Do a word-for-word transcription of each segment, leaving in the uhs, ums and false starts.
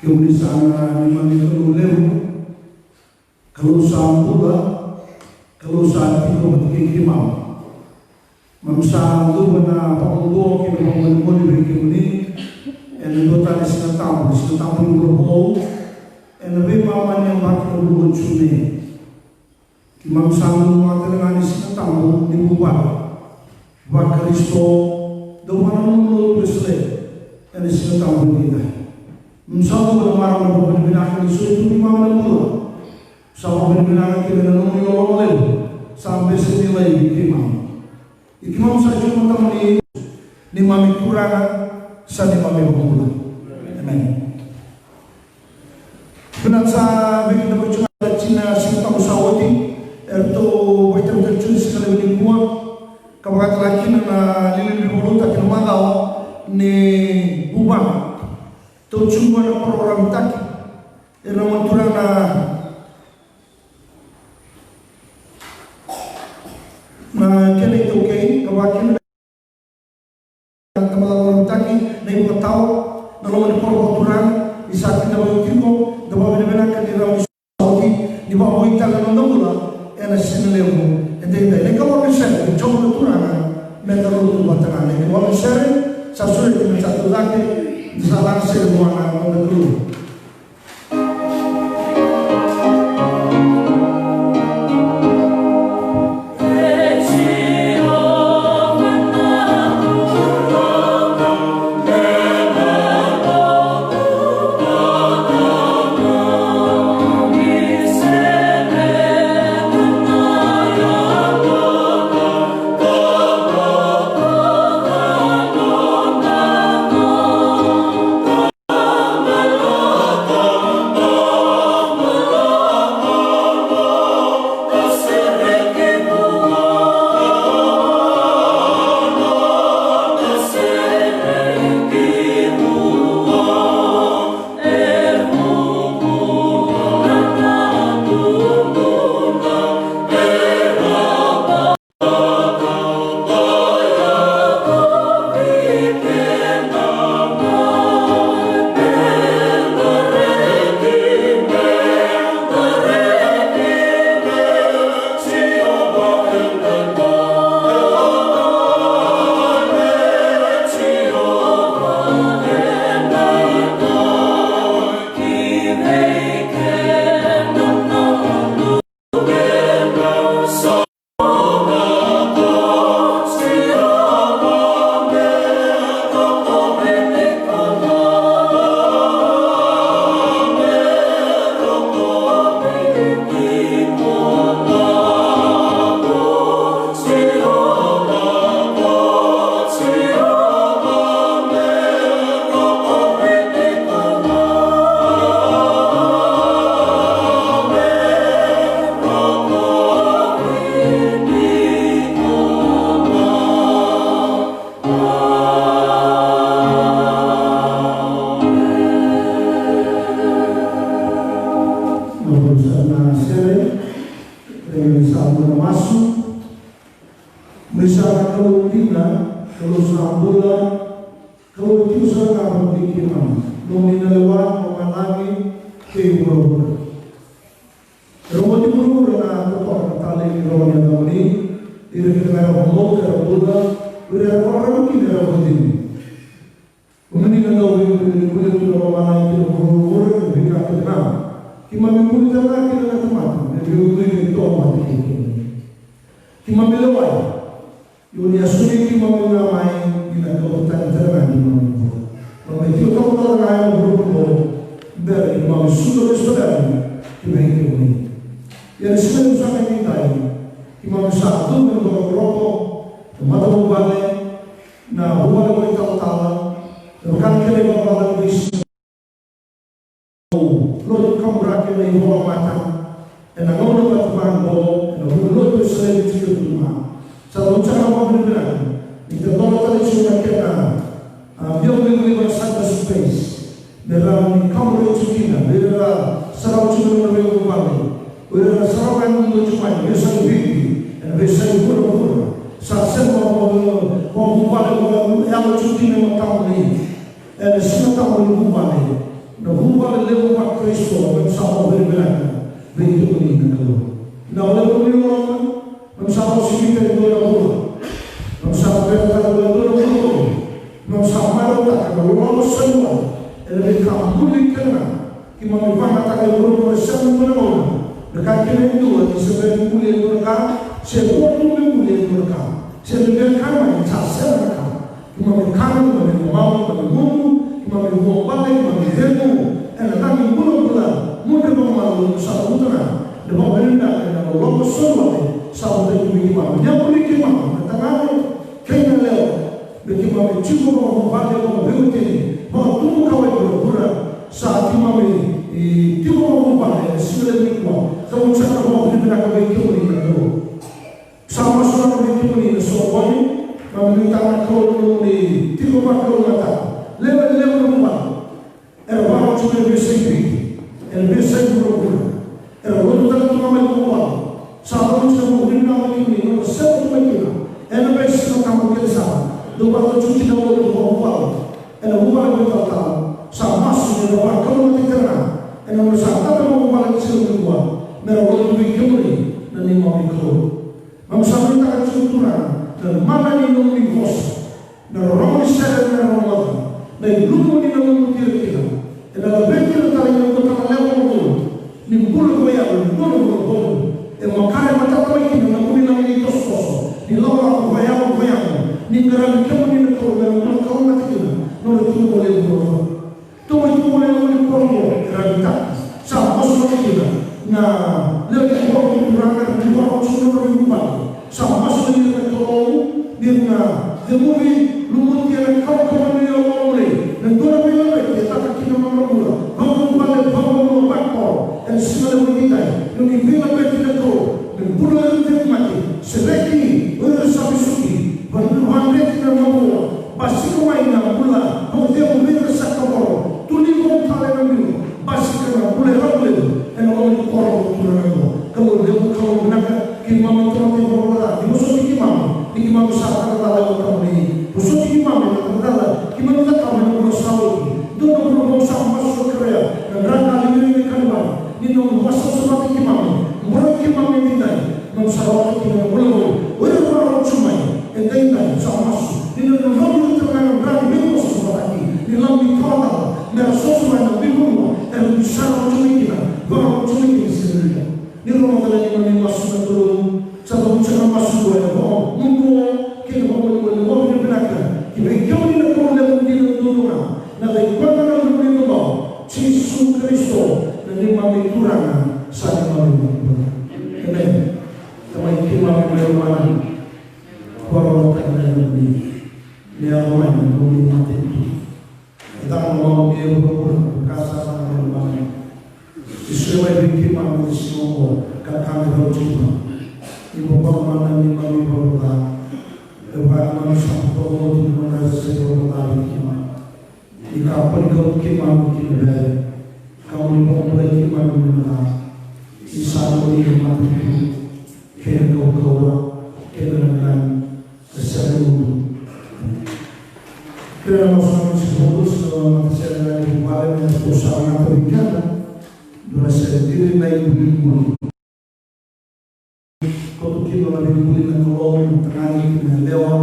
Kemuni saka na neimami Kalou levu, Kalou sa bula, Kalou sa tiko vata kei keimami. Keimami sa cuva na vakabauta kei na vakamolimoli vei kemuni ena dua tale na Siga Tabu, na Siga Tabu ni vula vou, ena veimama ni yabaki na vula o June. Keimami sa nanuma tale ga na Siga Tabu ni vuvale vaKarisito, dau vakananuma na lotu Wesele ena Siga Tabu edaidai. Keimami sa cuva na marau ni vakavinavinaka ni solia tu vei keimami na bula. Sa vakavinavinaka kina na nomuni loloma levu sa bese ni laivi keimami. Ia keimami sa tiko matamuni, neimami Turaga, sa neimami iVakabula. Emeni. Vinaka saka vei keda mai tu na Siga Tabu sa oti, eratou vakaitavi tale tu ena siga levu nikua, ka vaka tale kina na liuliu ni vakalotutaki ena macawa ni vuvale. Tou tu qo ena parokaramataki ena noda Turaga na kena itaukei, ka vaka kina na tabacakacakataki, na ivakatawa, na loma ni koro vakaturaga, ni sa kidavaki tiko, da vakavinavinaka ni rawa ni sa oti, ni vakavoui tale na noda bula ena siga levu edaidai. Na ikawalu ni sere, ni Jiova na Turaga, meda lotu vata ga. Na ikawalu ni sere, sa sureti me sa tu cake, ni sa laga sere vua na noda Kalou. Sa na sere, e sa na masu. Mai sa na Kalou dina, Kalou sa bula, Kalou tiko sara ga vata kei keimami. Nomuni na lewa, na lagi kei vuravura. E rogoci vuravura na totoka na talei ni rogo ni yacamuni, ira kece ga era vakabauta era bula, o ira era vakararavi kina era vakacegu. Kemuni na Kalou, vei kemuni na Kalou, tu na lomalagi kei na vuravura, na veika kece ga. Keimami bula tale ga kina na tamata, me veiucui me toro vata kei kemuni. Keimami lewai, ia ni a solia keimami ga mai, ni na kauta tani tale ga keimami bula. Keimami tiko toka tale ga ena vuravura oqo, bera ni keimami suka lesu tale yani ki vei kemuni. Ia ena siga levu saka edaidai, keimami sa cuva ena dua na rokoroko, na matavuvale, na vuvale vakaitalatala, na vaka na kena ivalavala ni veisiga. Lotu kaburaki ena ivola mata, ena gauna vata vaqo, ena vuku ni lotu e sa levu tiko tu ga. Sa dau saka vakavinavinaka ni da dola tale tiko na kena, a, via volivolivaka saka space. Me rawa ni kaburaki tiko kina, me rawa sarava tiko na nodra veivuvale. O ira na sarava na nodra tiko mai, veiyasai Viti, ena veiyasai vuravura. Sa sega vakavuvale, vakavuvale, vakayalo tiko kina e matamuni. Ena Siga Tabu ni vuvale. Na vuvale levu vaKarisito, me sa vakavinavinaka vei kemuni na Kalou. Na levu ni loloma, me sa vakasivita e dua na vula. Me sa vakavinavinaka e dua na vula. Me sa marautaka na loloma sa dua, ena veika buli kece ga. Keimami vakayagataka e vuravura sara ni dua na gauna. Na ka kece e dua, ni se bera ni buli e dua na ka, se vo tu me buli e dua na ka. Se ni bera ka mai, sa sega na ka. Keimami kana, keimami mamamu, keimami gugu, keimami vuabale, keimami cegu. Ena dua na bulabula, mudre vakamalua, sa cavuta na, na vakavinavinaka, na loloma sa dua, sa cavuta tu vei keimami. Ni a buli keimami, na tagane, kei na lewa, me keimami tiko vakavuvale, vakaveiwatini, vakatubu kawa e vuravura, sa keimami, e, tiko vakavuvale, ena siga levu nikua, sa cavuta na vakavinavinaka vei kemuni na Kalou. Sa masu vei kemuni na soqoni, keimami nuitaka na Kalou ni tiko vakalougatataka. Lewe levu na vuvale. Era vakarau tu ena veiyasai Viti, ena veiyasai vuravura. Era lotu tale tu ga mai vuvale. Sa vakarau tu na vuvale ni nona sema tu mai kina. Ena veisiga tabu kece sara. Dou vakarau tu kina lotu vakavuvale. Ena vuvale vakaitalatala. Sa masu ni ra vakalougatataki ira. Ena nona sa tabe vakavuvale ni siga nikua. Me ra lotu vei kemuni na neimami Kalou. Keimami sa nuitaka tiko Turaga, na mana ni nomuni vosa, na rorogo ni sere ena rogoca, na ilumu ni na lumuti ira kina. Ena laveti ira tale ena dua tale na lewe ni bula, ni bula vakayago, ni bula vakabogi. E makare matata mai kina na vuni na vuni tosotoso, ni lakolako vakayago, vakayago, ni qaravi kemuni na Kalou, me na bula kalougata kina, nona tiko voli e vuravura. Tou mai tu voli na nomuni koro qo, e ravitaki. Sa masu mai kina na lewe ni koro Turaga, ni vakarogo tiko na nodra veivuvale. Sa masu mai kina na Kalou, ni na ceguvi, lumuti ena kawakawa ni loloma. Na dua na veilaveti e caka kina na nodra bula. Vakavuvale, vakavanua, vakoro. Ena siga levu edaidai, na nomuni veilaveti na Kalou. Me bula ira na tauvimate, sereki o ira sa vesuki. Vakavuvale ki na nodra bula. Basika mai na bula vakacegu vei ira sa kavoro. Tuli vou tale na bilo. Basika na bula e ravulevu ena loma ni koro o Turaga qo. Kalou levu, Kalou vinaka, keimami tamata vakavinavinaka ni vosoti keimami, ni keimami sa cakacala ena Tamai. Vosoti keimami ena cakacala keimami cakava ena vula sa oti. Dua na vula vou sa masu, kerea na dra na liga ni kanivala. Ni nomu vakasavasavataki keimami, boro keimami edaidai. Nomu sa rawata kina na bula vou. O ira era rawata tu mai edaidai, sa masu. Ni na nomu rawata tu mai na dra ni veivosoti, ni lami ni kawa cala, me ra soso mai na veivanua era dui sa rawata tu mai kina, vakarau tu mai kina se rere. Ni rogoca na neimami masu na Kalou, sa cavuta na masu qo ena vakamuduo kei na vakamolimoli, vakavinavinaka ki vei kemuni na Kalou levu dina duadua ga, na Tui Vunau, na Luvena, na Luvena, Jisu Karisito, na neimami Turaga, sa neimami iVakabula. Emeni. Tamai keimami mai lomalagi, vakarorogo tale na yacamuni, me yaco mai na nomuni matanitu. E caka na lomamuni e vuravura, ka sa caka mai lomalagi. Ni solia mai vei keimami na siga oqo, ka ka me rauti keimami. Ni vakabauta na neimami ivalavala ca. E vaka na neimami sa vakabauta na noda sa ivalavala ca vei keimami. Ni kakua ni kauti keimami ki na vere, ka mo ni vakabulai keimami mai na ca. Ni sa nomuni na matanitu, kei na kaukauwa, kei na lagilagi, ka sega ni mudu. Kei na noda sa na tiko vou, sa na matasere na ivuvale, me na tou sa na tavi keda, dua na sere diri na ibulibuli. Koto kina na veibuli na Kalou, na tagane kei na yalewa,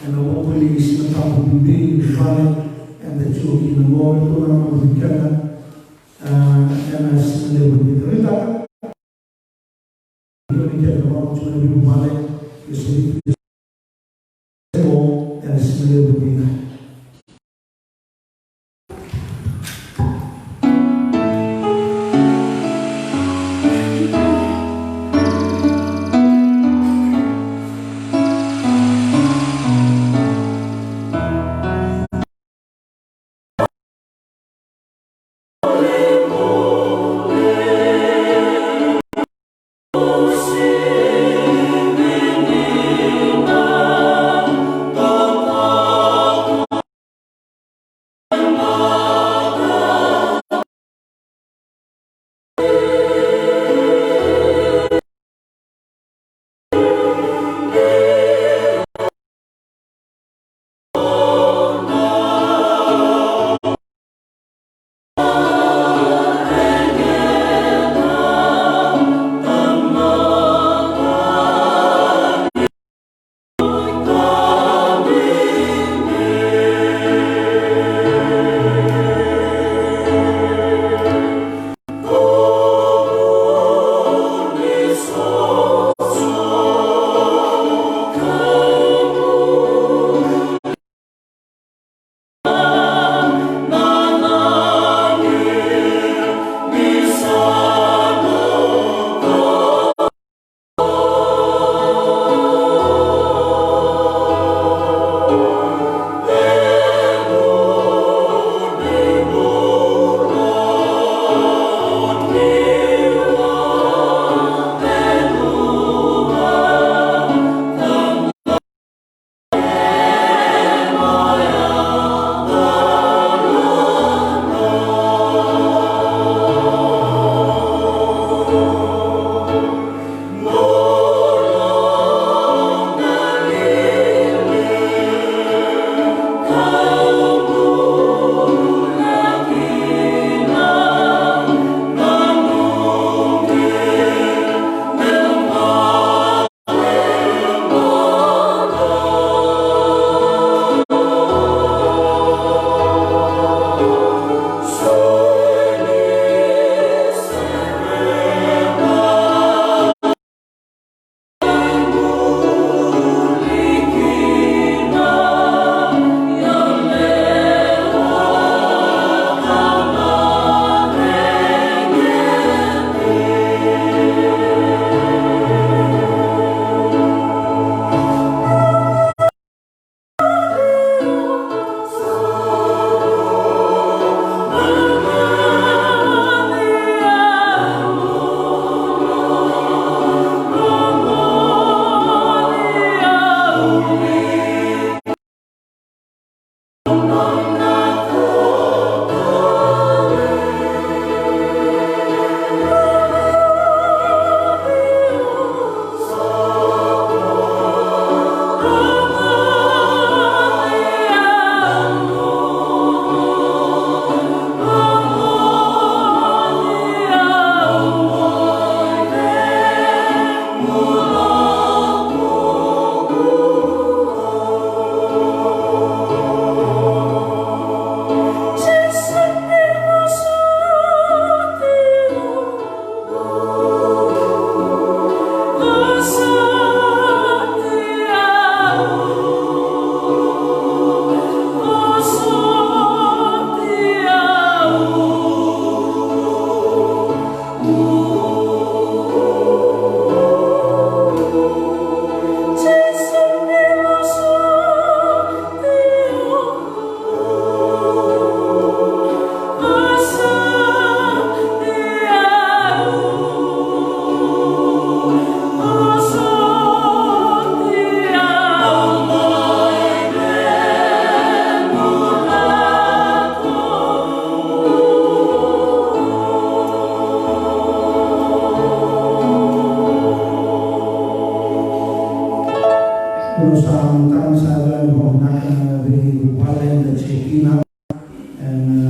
ena vuku ni siga tabu bibi ni vale eda tiko kina qo, me tou na mamavi keda, ah, ena siga levu ni vale. Tou na mamavi keda, vakaoti na veibuli, ena siga levu ni vale.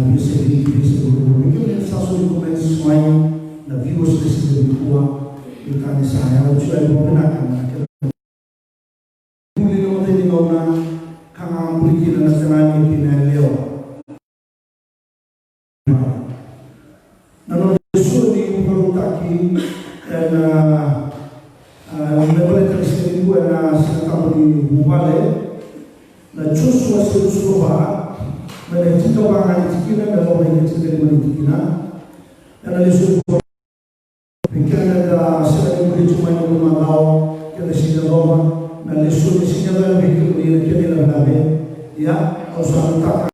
Pese vei, pese vei, vei kemuni na sa soli comments mai, na viewers ni siga nikua, ni ka ni sa yaga tu, e vinaka na kena buli na matai ni gauna, ka ga buli kina na tagane kei na yalewa. Na noda lesoni vakarautaki ena, a, me baleta na siga nikua ena Sigatabu ni Vuvale, na Josua wase ruasagavulu ka va, mai na tini ka va ga ni tikina me yacova na tini ka lima ni tikina. Ena lesoni vei keda da sega ni muri tu mai na macawa, keda sega ni yacova na lesoni, sega ni yacova vei kemuni na kena ilavelave. Ia, au sa nuitaka